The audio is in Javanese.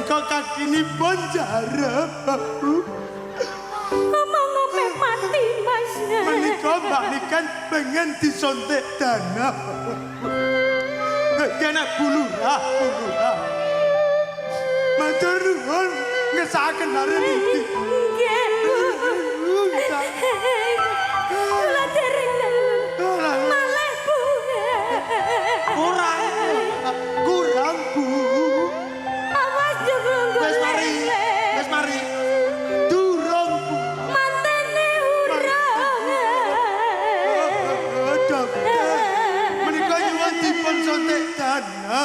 Menika kakinipun jarep. Omong meh mati, Mas. Menika Mbak Niken pengen disuntik dana. Kena Bu Lurah, Bu Lurah. Matur nuwun ngesakaken lare niki. Nggih, Bu. Kula dereng dalu. Malih, Bu. Kurang. Kurang, Bu. Awas juga. Wis mari. Wis mari. Durung, Bu. Mantene urung. Dokter. Menika nyuwun dipun suntik dana.